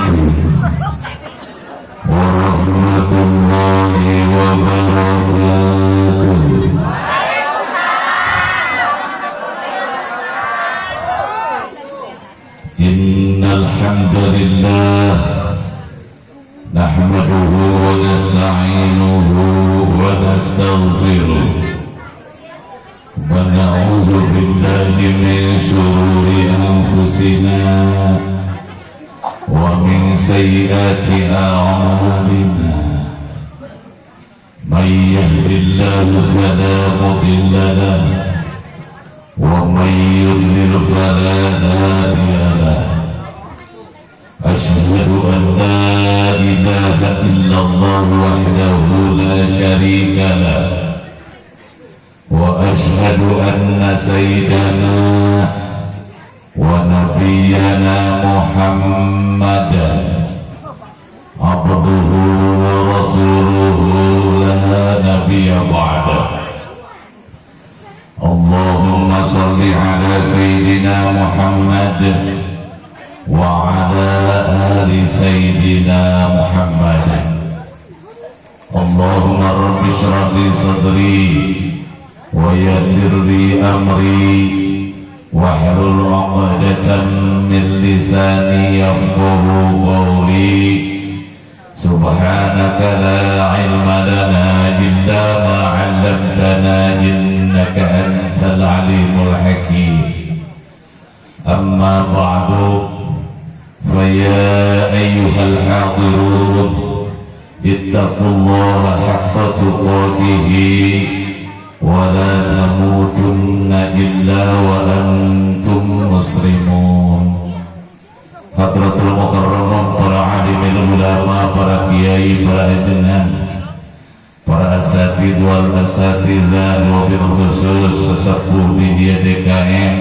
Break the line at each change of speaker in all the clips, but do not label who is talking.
عليكم ورحمة الله وبركاته. إن الحمد لله نحمده ونستعينه ونستغفره ونعوذ بالله من شرور أنفسنا ومن سيئات أعمالنا. من يهد الله فلا مضل له ومن يضلل فلا هادي له. أشهد أن لا إله إلا الله وحده لا شريك له وأشهد أن سيدنا ونبينا محمدا عبده ورسوله لا نبي بعده. اللهم صل على سيدنا محمد وعلى آل سيدنا محمد. اللهم رب اشرح لي صدري ويسر لي أمري واحلل عقدة من لساني يفقه قولي. سبحانك لا علم لنا إلا ما علمتنا إنك أنت العليم الحكيم. أما بعد، فيا أيها الحاضرون، اتقوا الله حق تقاته ولا تموتن إلا وأنتم مسلمون. Hadratul Mukarramun, para alim ulama, para kiai, para ajengan, para asatid wal asatidzah, wabil khusus sesepuh di dia DKM,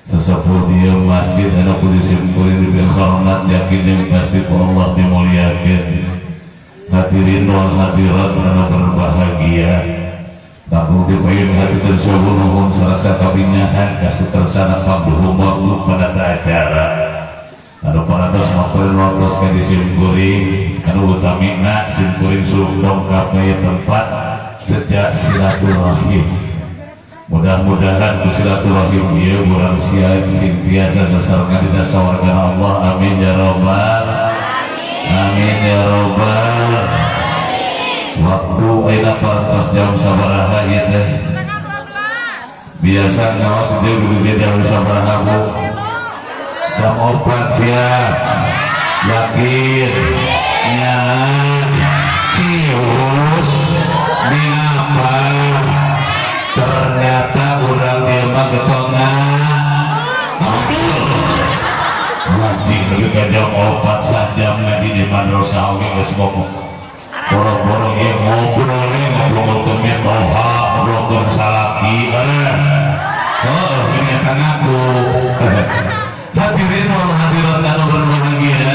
sesepuh di masjid anu kudu simkuring dipihormat, yakin dan pasti ku Allah dimuliakan. Hadirin wal hadirat anu berbahagia, langkung dipayun hati tersuhun nuhun sarasa kabingahan kasitersana pamduhum waktu pada acara anu parantos makurin waktu ka di simkuring, anu utamina simkuring suluk ka tempat sejak silaturahim. Mudah-mudahan ku silaturahim ieu urang sia sing tiasa sasarengan dina sawarga Allah. Amin ya robbal amin ya robbal. Waktu ayeuna parantos jam sabaraha ieu teh? Biasa ngawas dia beda jam sabaraha, Bu? Jam 4. Siap, yakin ya, cius di apa? Ternyata orang dia mah getongan ngaji lebih ke jam 4, sajam ngaji di madrasah oge geus ngomong boro-boro ieu ngobrol, ngobrol ke mitoha, ngobrol ke salaki beres. Oh, ternyata ngaku. Hadirin wal hadirat anu berbahagia,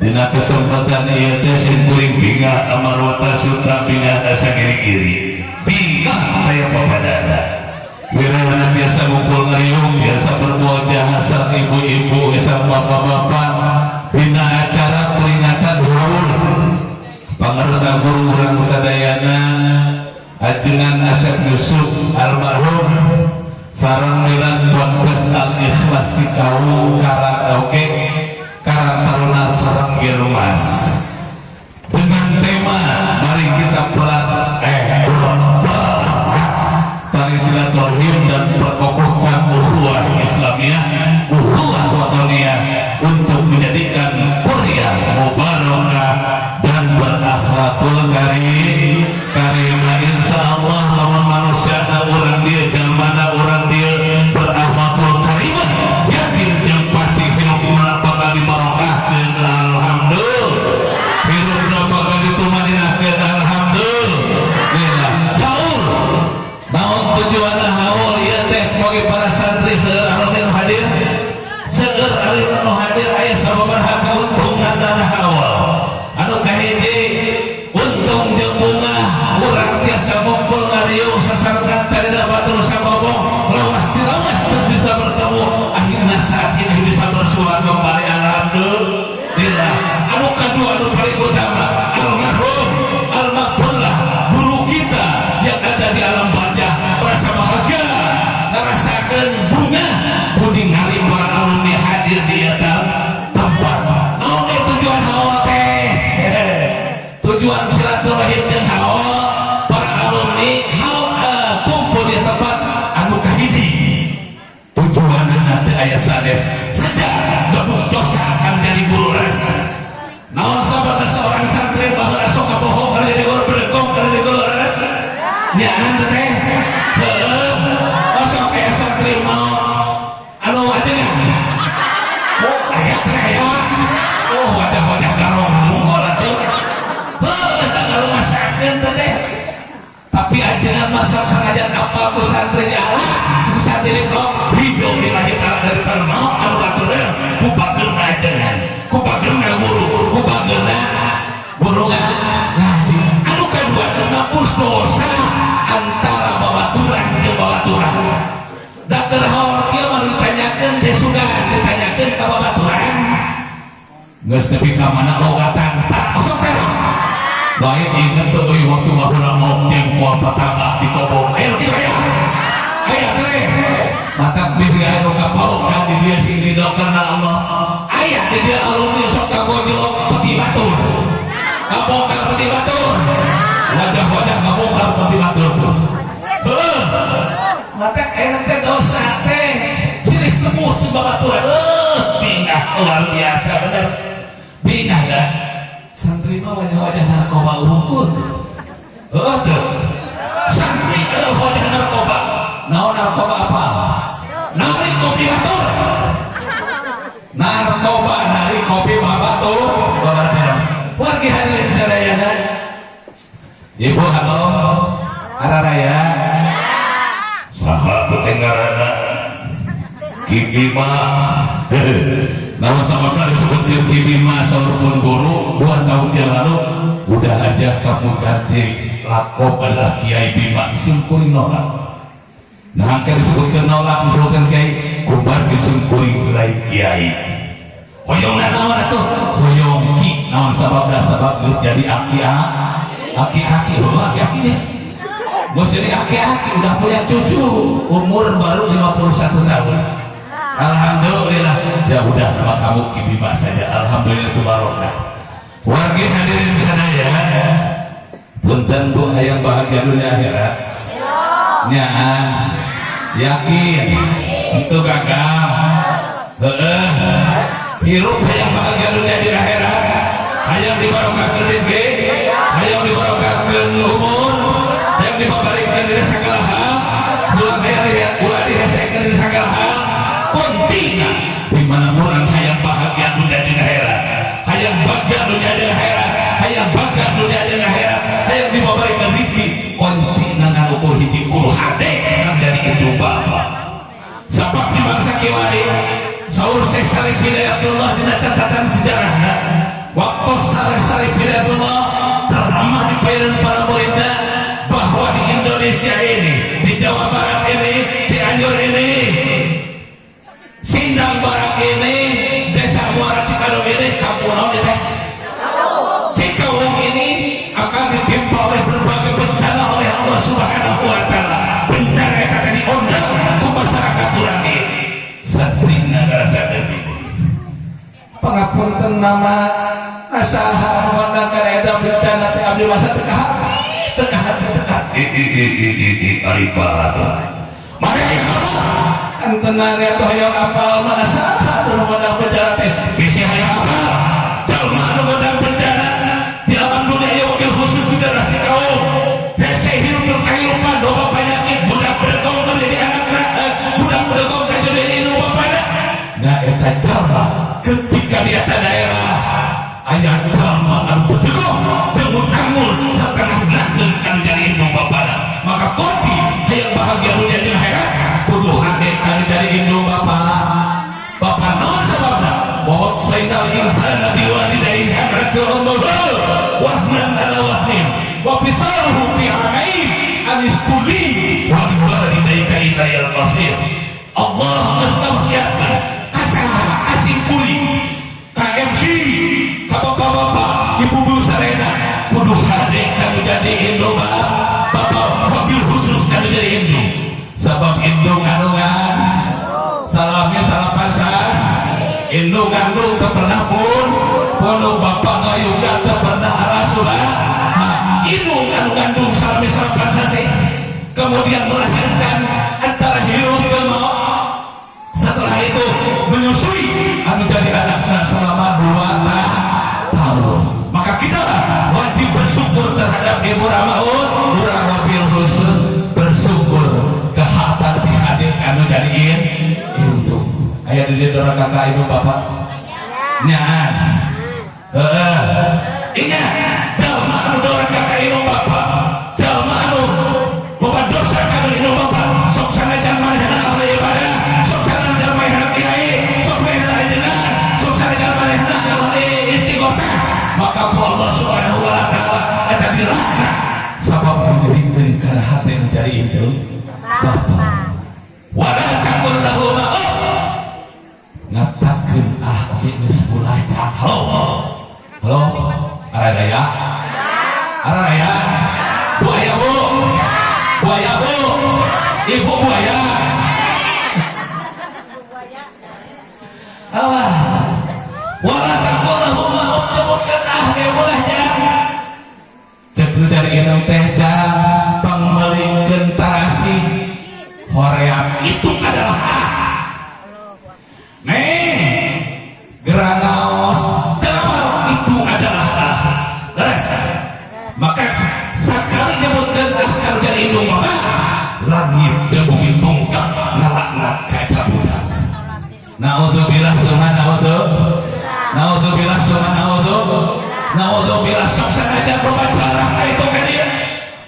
dina kesempatan ieu teh simkuring bingah amarwata suta bingah asa giri-giri bingah taya papadana wirana tiasa ngumpul ngariung, tiasa bermuajah sareng ibu-ibu sareng bapak-bapak dina acara peringatan haul pangarsa guru urang sadayana, Ajengan Asep Yusuf almarhum, sareng milan Ponpes Al Ikhlas Cikau, Karang oke Karang Taruna sareng Germas, dengan tema mari kita pelat tali silaturahim dan perkokohkan ukhuwah Islamiyah, ukhuwah watoniyah untuk menjadikan Korea mubarakah dan berakhlakul karim karimah. Insya Allah lamun manusia orang dia jalmana orang dia berakhlakul karimah, yakin yang pasti hidup bakal dibarokahkeun, alhamdulillah. Hidup bakal ditumaninahkeun, alhamdulillah. Haul naon tujuanna haul ieu teh? Bagi para santri, seueur anu hadir, seueur anu hadir, aya sababaraha kauntungan dana haul. Anu kahiji, untung jeung bungah urang tiasa ngumpul ngariung sasarengan. Tadina batur sabobong lawas tilawas teu bisa bertemu, akhirnya saat ini bisa bersua kembali, alhamdulillah. Tujuan anu paling utama, almarhum almaghfurlah guru kita yang ada di alam barzah merasa bahagia, ngerasakan bungah ningali para alumni hadir di atas tempat. Naon ieu tujuan haul teh? Tujuan silaturahim jeung haul para alumni, haul kumpul di tempat anu kahiji, tujuan nanti aya sanes sejak nebus dosa akan jadi guru rasa. Naon sababna seorang santri baheula sok kabohong kana jadi guru, berdekong kana jadi guru rasa nyaan teh? Heueuh, osok aya santri mau anu ajengan. Oh, aya teh, aya. Oh, wajah-wajah garong unggul atuh. Heuh, eta ngarumasakeun teh. Tapi ajengan masa sengaja apa ku santri diala, ku santri diplok, ridho lillahi ta'ala daripada mau anu baturna ku bageurna ajengan, ku bageurna guru, ku bageurna guru ngaji. Anu kedua, ngapus dosa antara babaturan jeung babaturan. Da keur haul kieu mah ditanyakeun teh sugan ditanyakeun ka babaturan. Geus nepi ka mana logatan tak osok teh. Baik inget tuh euy, waktu baheula mau jengkol tetangga di kobong. Ayo kieu aya. Aya teh. Maka bisi aya nu kapaukan di dia sing ridho karena Allah. Aya di dia alumni sok kagojlok peti batur. Kabongkar peti batur. Wajah-wajah kabongkar peti batur. Heuh. Maka aya teh dosa teh silih tebus di babaturan. Bingah luar biasa bener. Bingah dah. Santri mah wajah-wajah narkoba unggul. Heuh teu. Santri adalah wajah narkoba. Naon narkoba apa? Narik kopi batur. Narkoba narik kopi batur. Wargi hadirin sadayana. Ibu halo. Araraya. Saha teh ngaranna? Ki Bima. Naon sababna disebut Ki Bima? Saur pun guru 2 tahun yang lalu, udah aja kamu ganti lakop adalah Kiai Bima, simkuring nolak. Nah, angka disebutkan nolak, disebutkan Kiai kubar, disimkuring lain Kiai. Hoyong naon atuh? Hoyong Ki. Naon sababna? Sabab geus jadi aki aki aki, oh, aki aki deh. Geus jadi aki-aki, udah punya cucu, umur baru 51 tahun. Alhamdulillah. Ya udah, nama kamu Ki Bima saja. Alhamdulillah, itu barokah. Wargi hadirin sadaya. Punten Bu, hayang bahagia dunia akhirat. Nyaan. Yakin. Itu gagal. Heeh. Hirup hayang bahagia dunia di akhirat. Hayang dibarokahkeun rezeki, hayang dibarokahkeun umur, hayang dibabarikeun dina segala hal, ulah hayang ulah diresekeun dina segala hal. Kuncina di mana urang hayang bahagia dunia di akhirat, hayang bahagia dunia di akhirat, hayang bahagia dunia di akhirat, hayang dibabarikeun rezeki, kuncina ngan ukur hiji, kudu hade jadi indung bapa. Sabab di bangsa kiwari, saur Syekh Syarif Hidayatullah dina catatan sejarahna, waktu Syarif Syarif Hidayatullah ceramah di pairan para muridnya bahwa di Indonesia ini, di Jawa Barat ini, Cianjur ini, Sindang Barat ini, Desa Muara Cikadong ini, kampung naon ieu teh? Cikawung ini akan ditimpa oleh berbagai bencana oleh Allah Subhanahu wa taala. Bencana eta teh diundang ku masyarakat urang ieu. Satrina ngarasakeun kitu. Pangapunten, nama asaha ngondang kana eta bencana teh? Abdi masa teu kahati, teu kahati, teu kahati. I i i i i ari bae. Mari kan tenang ya tuh, hayang apal mana saha atuh nu ngondang bencana teh? Bisi hayang apal jalma anu ngondang bencana di alam dunia ieu, wabil khusus di daerah Cikawung. Hese hirup berkehidupan loba penyakit, budak bedegong kan jadi anak, budak bedegong kan jadi indung bapana. Nah, eta jalma ketika di eta daerah aya jalma anu bedegong jeung tanggul satengah nakeun kan jadi indung bapana, maka kunci hayang bahagia dunia jeung akhirat kudu hade kan jadi indung bapa bapa. Naon sababna? Wa wassaynal insana biwalidayhi hamalathu ummuhu wahnan ala wahnin wa fisaluhu fi amain an ishkur li wa liwalidayka ilayyal masir. Allah geus ngawasiatkeun ka saha? Ka simkuring, ka MC, ka bapak-bapak. Kudu hade kanu jadi indung bapak, wabil khusus kanu jadi indung. Sabab indung kandungan salami salapan sas, indung kandung teu pernah pun pundung, bapak ngayuga teu pernah arasulah. Nah, indung anu kandung salami salapan sasi, kemudian melahirkan antara hirup dan maut, setelah itu menyusui anu jadi anak selama 2 tahun. Maka kita wajib bersyukur terhadap ibu ramaun urang, wabil khusus bersyukur ke harta hadir anu jadiin indung. Aya di dieu doraka ka ibu bapak nyaan. Heeh, ingat, jalma anu doraka ka indung bapak, jalma anu loba dosa ka indung bapak, sok sanajan manehna ahli ibadah, sok sanajan manehna kiai, sok manehna ajengan, sok sanajan manehna ahli istighosah, maka ku Allah Subhanahu wa taala eta dilaknat sabab menyerikeun kana hate nu jadi indung bapak. Wala taqul lahuma uff, ngatakeun ah oge geus mulai. Halo, halo, araya araya, buaya, bu, buaya, bu, ibu buaya. Allah, wala taqul lahuma uff, nyebutkeun ah ge ulah nya. Cek dari indung teh pangmeulikeun tarasi hoream itu adalah ah. Neng geranaos telawar itu adalah ah. Beres. Maka sekali nyebutkeun ah kalau jadi indung bapak, langit dan bumi tongkat ngalaknat ka eta budak. Naudzubillah summa naudzu, naudzubillah summa naudzu, naudzubillah. Sok sanajan loba jarah ka itu ka dieu.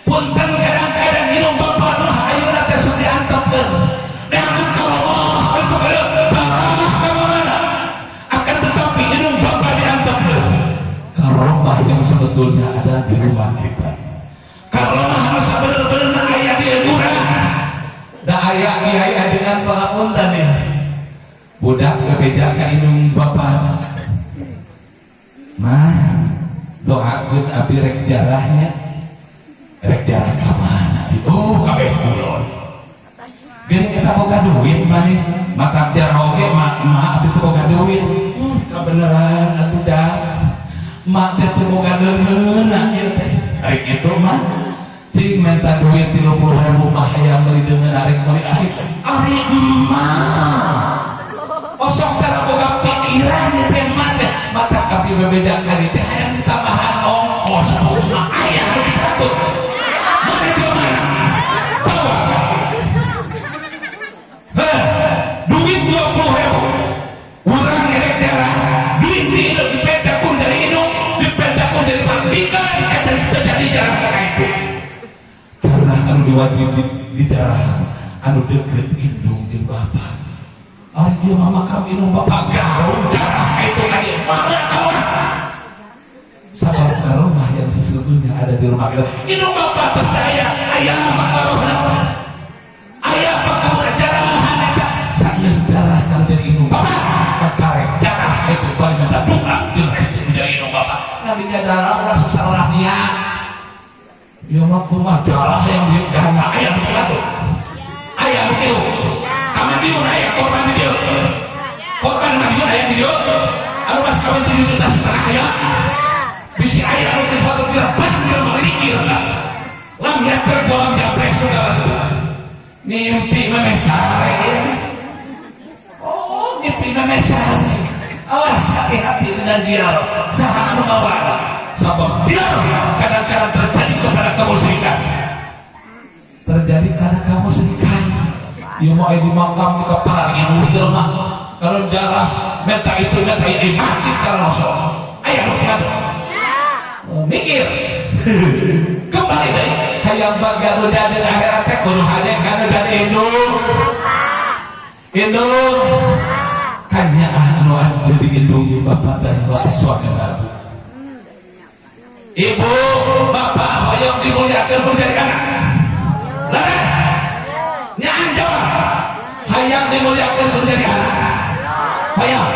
Punten, kadang-kadang indung bapak mah ayeuna teh sok diantepkeun. Jangan kalau itu ka dieu jarah ka mana. Akan tetapi indung bapak diantepkeun. Karomah yang sebetulnya ada di rumah kita. Karomah masa bener-bener aya di urang. Da aya kiai ajengan, pangapunten ya. Budak bebeja ka indung bapak. Mah, doakeun abi rek jarahnya. Rek jarah ka mana? Oh, kabeh kulon. Geuning eta boga duit maneh. Mata jarah oge mak, mak abdi teu boga duit. Kabeneran atuh dah. Mak teh teu boga deungeunna ieu teh. Ari kitu mah cing minta duit 30.000 mah hayang meuli deungeun, arek meuli asik. Ari emak. Osok cara boga pikiran ieu teh emak teh. Mata abdi bebeja kali teh hayang ditambahan ongkos. Aya nu patut. Mana jelema? Bawa. Heh, duit 20.000. Urang ngerek darah, duit di indung dipentakun dari indung, dipentakun dari pabrik, kata terjadi jarah ka itu. Jarah anu diwajib di jarahan, anu deket indung jeung bapak. Ari dia mama kami indung bapak garung jarah ka itu ka dieu. Mana kau? Sabab karomah yang sesungguhnya ada di rumah kita. Indung bapak terus aya, aya makarohna. Aya pakabura jarahan eta. Sageus jarah kalau dari indung bapak, kakarek jarah itu bari minta doa jelas dari indung bapak. Nabi darah ulah susah ulah niat. Ya mah kumaha jarah yang di karena aya nu kitu. Aya nu kitu. Ka Madiun aya korban di dieu. Korban Madiun aya di dieu. Anu mas kawin 7,5 juta aya. Bisi aya anu kitu patut direbat jelema mikir lah. Lam yaker lam japres segala itu. Mimpi memeh sare ya. Oh, mimpi memeh sare. Awas, hati-hati dengan ziarah. Saha anu mawana. Sabab ziarah kadang-kadang terjadi kepada kemusyrikan. Terjadi karena kemusyrikan. Ieu mah di makam di kaparan ieu jelema. Kalau jarah minta itu minta ini mati cara langsung. Aya nu kitu. Oh, mikir. Kembali deui hayang baga nu jadi akhirat teh kudu hade kana jadi indung. Indung kanya anu anu di indung jeung bapak teh wa suami. Ibu bapak hoyong dimuliakeun ku jadi anak. Leres. Nyaan jawab. Hayang dimuliakeun ku jadi anak. Hayang.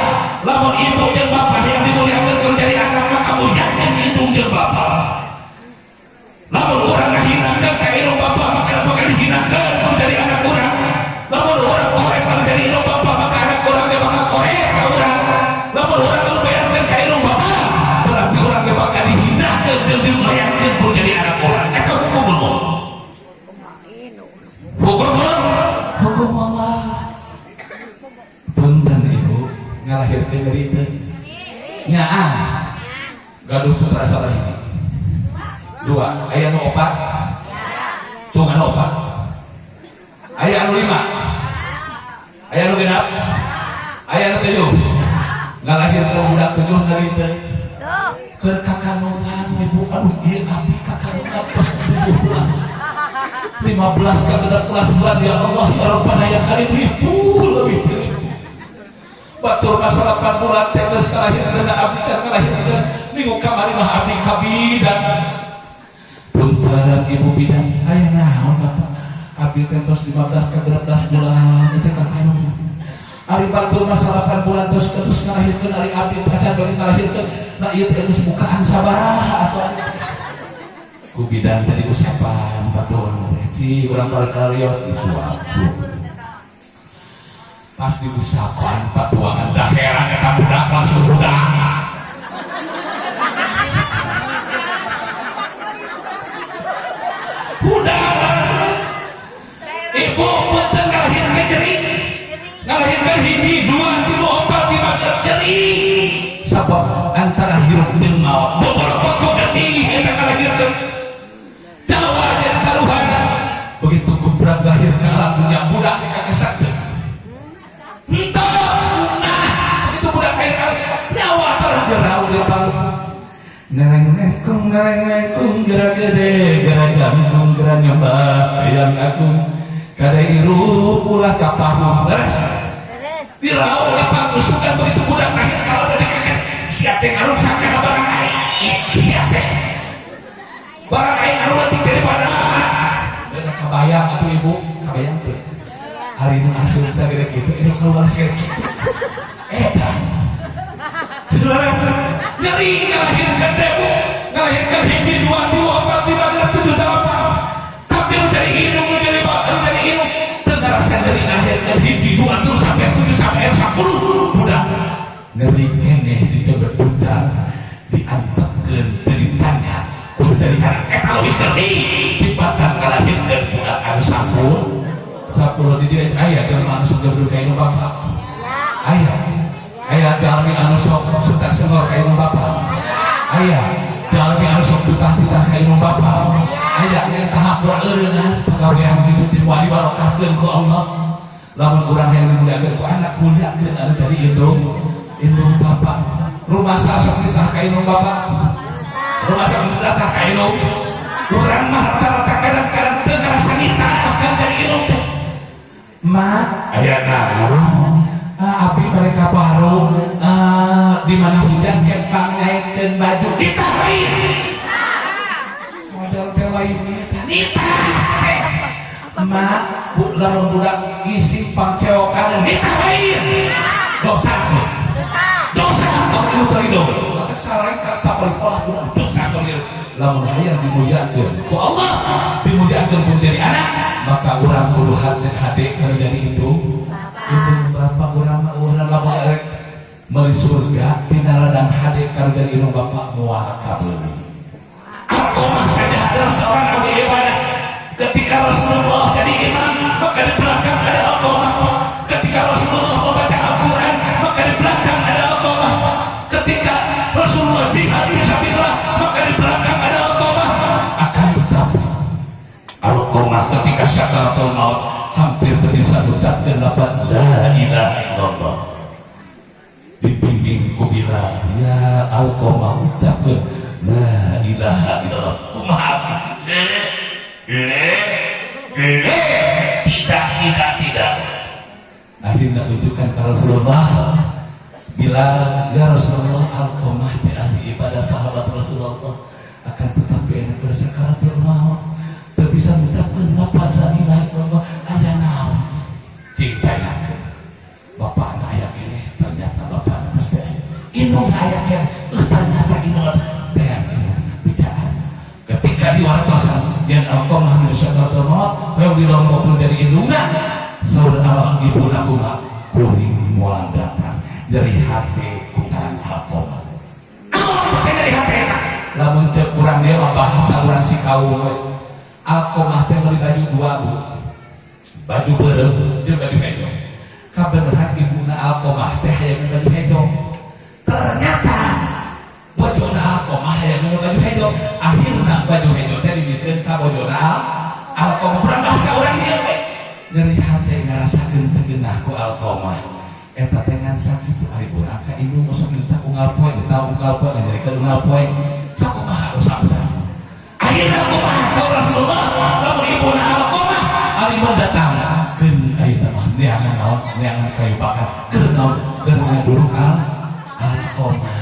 Lamun ibu jeung bapak hayang dimuliakeun ku jadi anak, maka muliakeun indung jeung bapak. Hukum hukum Allah. Punten, Ibu, ngalahirkeun nyeri teu? Nyaah. Gaduh putra salah hiji? Dua. Aya nu opat? Cung, anu opat. Aya anu lima? Aya anu 6? Aya anu tujuh? Ngalahirkeun budak tujuh nyeri teu? Keur kakanutan, Ibu, aduh, ieu abdi kakanutan tos 7 bulan. 15 ka 16 bulan, ya Allah, ya Rabbana, ya Karim, Ibu, lebih teu, Ibu. Batur mah 8 bulan teh geus kalahirkeun, abdi can kalahirkeun. Minggu kamari mah abdi ka bidan. Punten, Ibu Bidan, aya naon, Bapak? Abdi teh tos 15 ka 16 bulan itu kakanutan. Ari batur mah 8 bulan terus terus ngalahirkeun, ari abdi teh can bari ngalahirkeun. Nah, ieu teh geus bukaan sabaraha atuh ari? Ku bidan teh diusapan batuan teh. Ci urang parkarios disuap. Pas diusapan patuangan, daheran eta budak, langsung budak. Budak. Ibu, punten, ngalahirkeun nyeri. Ngalahirkeun hiji, dua, tilu, opat, lima, nyeri. Sabab antara hirup jeung maot. Bobolokot ku getih eta ngalahirkeun. Jawa jadi taruhan. Begitu gebrak lahir ke alam dunia, budak dikakesak teu? Henteu. Nah, begitu budak lahir ke nyawa taruh gerau di palu. Nereng nengkung, nereng nengkung, geura gede, geura jangkung, geura nyembah hayang agung. Kade hirup ulah kapahu. Leres. Dirau di panggusukan begitu budak lahir kalau udah dikekeh. Sia teh ngarusak kana barang aing. Sia teh. Barang aing anu leutik daripada. Beda kabayang atuh, Ibu, kabayang teu? Hari ini asup sagede kitu, ini keluar sagede kitu. Edan. Leres. Nyeri ngalahirkeun teh, Bu. Ngalahirkeun hiji, dua, tilu, opat, lima, genep, tujuh, delapan. Tapi nu jadi indung, nu jadi bapak, nu jadi indung teu ngarasa nyeri ngalahirkeun hiji, dua, tilu sampai tujuh sampai 10 budak. Nyeri keneh dicobet budak, diantepkeun, teu ditanya kudu jadi anak eta leuwih nyeri tibatan ngalahirkeun budak anu 10 10. Di dieu aya jelema anu sok gebrug ka indung bapak? Aya. Aya jalmi anu sok sutak sengor ka indung bapak? Aya jalmi anu sok tutah-tutah ka indung bapak? Aya. Yang tahapura eureungan pagawean gitu teh moal dibarokahkeun ku Allah. Lamun urang hayang dimuliakeun ku anak, muliakeun anu jadi indung indung bapak. Rumah sok titah ka indung bapak? Rumah sok titah ka indung? Urang mah rata-rata kadang-kadang teu ngarasa nitahkeun jadi indung teh. Ma, aya naon? Ah, abdi mereka baru, ah, di mana hujan kempang ngaitkeun baju nitah lain. Model teh lain nitah nitah. Ma, bu, lamun budak isi pangcewokan nitah lain. Dosa tuh. Dosa kalau ibu terido. Maka salah sapali pola budak dosa kalau lamun hayang dimuliakeun ku Allah, dimuliakeun pun jadi anak, maka urang kudu hade hade kalau jadi indung indung bapak. Urang mah urang lamun erek meuli surga tina ladang hade kalau jadi indung bapak moal kabeuli. Alqamah saja adalah seorang ahli ibadah. Ketika Rasulullah jadi imam, maka di belakang ada Alqamah. Ketika Rasulullah membaca Al-Quran, maka di belakang ada Alqamah. Ketika Rasulullah jihad fisabilillah, maka di belakang ada Alqamah. Akan tetapi Alqamah ketika sakaratul maut hampir bisa ucapkan lafaz la ilaha illallah. Dibimbing ku Bilal, ya Alqamah, ucapkan la ilaha illallah. Kumaha? Le le le, tidak, tidak, tidak. Akhirnya tunjukkan ke Rasulullah. Bilal, ya Rasulullah, Alqamah teh ahli ibadah, sahabat Rasulullah, akan tetapi enak bersakaratul maut teu bisa mengucapkan lafaz la ilaha illallah. Aya naon? Cing tanyakeun bapakna aya keneh? Ternyata bapakna pasti aya. Indung aya keneh? Ternyata indung teh indung bicara. Ketika diwartosan yang Alqamah menuju sakaratul maut hoyong dilonggokeun jadi indungna, saur ibuna, kumaha? Kuring moal datang dari hati ku ngaran Alqamah. Naon teh dari hati eta? Lamun cek urang dia mah, bahasa urang si kaum we, Alqamah teh meuli baju dua, Bu. Baju beureum jeung baju hejo. Kabeneran ibuna Alqomah teh hayang baju hejo. Ternyata bojona Alqomah hayang baju hejo. Akhirna baju hejo teh dibikeun ka bojona Alqomah. Urang bahasa urang dieu we. Nyeri hate ngarasakeun teu geunah ku Alqomah. Eta teh ngan sakitu ari urang ka indung osok minta unggal poe, minta unggal poe, ngajadikeun unggal poe. Sakumaha dosa urang? Akhirna kumaha saur Rasulullah lamun ibuna Alqomah ari mendatangkeun ayeuna mah neangan naon, neangan kayu bakar keur naon, keur ngaduruk Alqomah.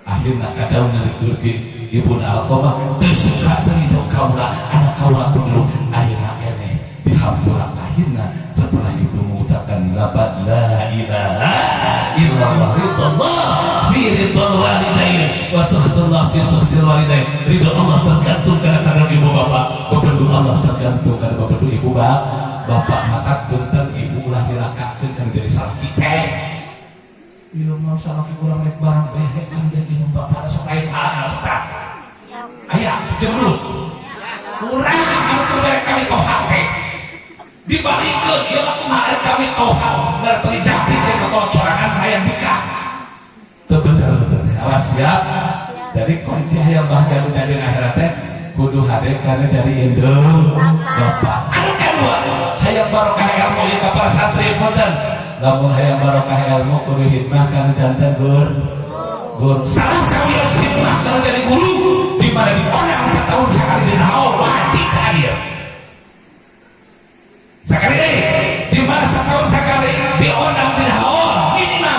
Akhirna kadaun nyeri ibuna Alqomah teu suka teu ridho kaula, anak kaula kudu ayeuna keneh dihampura. Akhirna setelah itu mengucapkan lafaz la ilaha illallah, ridallah fi ridal walidain wa sukhtullah fi sukhtil walidain. Ridho Allah tergantung karena karena ibu bapak, bebendu Allah tergantung karena bebendu ibu bapak. Maka punten, ibu ulah dilakakeun kana jadi salaki teh. Ieu mah salaki urang rek barang behe kan dan indung bapak sok lain hal sok tah aya jeung dulu urang anu teu bere kami toha teh dibalikeun ieu mah kumaha rek kami toha ngarteli jati teh ka sorangan hayang nikah teu bener teh. Awas ya. Jadi kunci hayang bahagia dunia dan akhirat teh kudu hade kana dari indung bapak. Anu kadua, hayang barokah ilmu ieu ka para santri, punten, lamun hayang barokah ilmu kudu hikmah kana janten guru. Guru salah sawios hikmah kana jadi guru di mana diundang setahun sekali di haul wajib hadir. Sekali deh, di mana setahun sekali diundang di haul minimal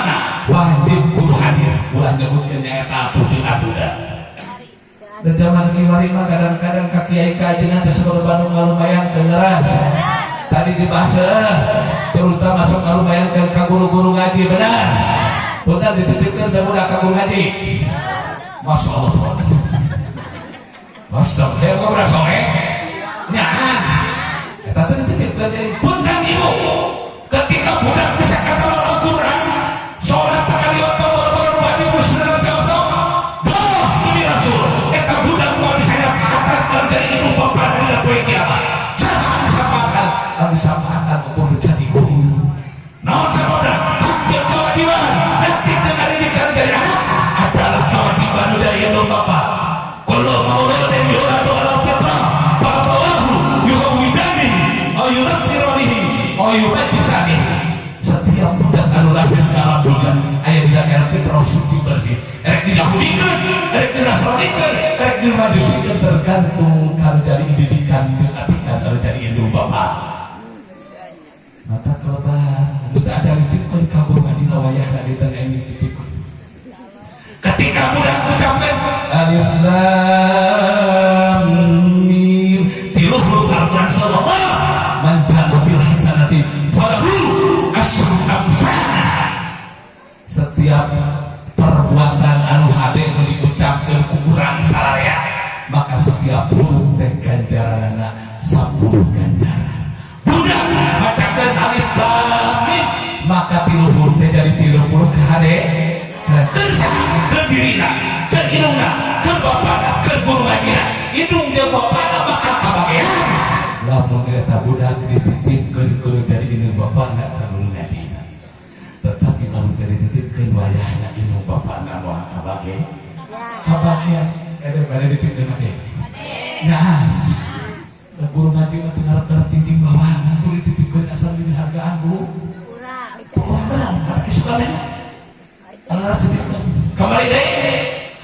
wajib kudu hadir, ulah nyebutkeun nyaeta atuh jeung aduda. Dan zaman kiwari mah kadang-kadang ka kiai kajengan teh sebab Bandung ngalumayan ngeras. Tadi dibahas terutama masuk ngalumayan ke ka guru-guru ngaji, benar. Punten, dititipkeun teh budak ka guru ngaji. Masya Allah. Masya Allah, kok budak sore? Nyaan. Eta teh dititipkeun deui. Punten ibu, ketika budak bisa kata Al-Quran, sholat tak kaliwat boro-boro wajib muslim teh osok. Doh, demi Rasul, eta budak moal bisa nyapaatan jadi ibu bapak dina poe kiamat. Saha anu sapaatan? Anu sapaatan ukur jadi guru. Naon sababna? Hak jeung kewajiban nanti teu ngadidikan jadi anak adalah kewajiban dari ibu bapak. Kullu mauludin yuladu ala fitrah fa abawahu yuhawwidanihi aw yunassiranihi aw yumajjisanihi. Setiap budak anu lahir ke alam dunia aya dina era fitrah suci bersih. Erek diyahudikeun, erek dinasranikeun, erek dimajusikeun tergantung kalau jadi didikan jeung atikan anu jadi indung bapak. Mata kelebar, teu acan dititipkeun ka guru ngaji wayahna dinten aing dititipkeun. Ketika budak ucapkeun alif lam mim, tilu huruf Al-Qur'an sallallahu man jaa bil hasanati falahu asyru amsalha. Setiap perbuatan anu hade nu diucapkeun ku urang sararea, maka setiap huruf teh ganjaranana 10 ganjaran. Budak macakeun alif lam mim, maka tilu huruf teh jadi 30 ka hade keur saha? Keur dirina, keur indungna, keur bapana, keur guru ngajina. Indung jeung bapana bakal kabagean lamun eta budak dititipkeun kudu jadi indung bapana ka guru ngajina. Tetapi lamun teu dititipkeun wayahna indung bapana moal kabagean. Eta bade dititipkeun make nah guru ngaji mah teu ngarep-ngarep cicing bawangan, kudu dititipkeun asal dihargaan, Bu. Oh, benar, kata suka teh. Allah sedihkan. Kembali deh.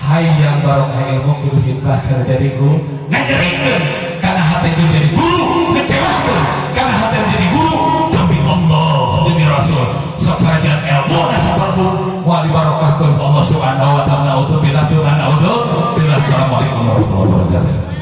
Hayang barokah ilmu kudu hibah kana jadi guru. Ngajarikeun kana hate jadi guru, ngecewakeun kana hate jadi guru demi Allah, demi Rasul. Sok sarajan ilmu saperlu moal dibarokahkeun ku Allah Subhanahu wa taala. Naudzubillah, naudzubillah. Assalamualaikum warahmatullahi wabarakatuh.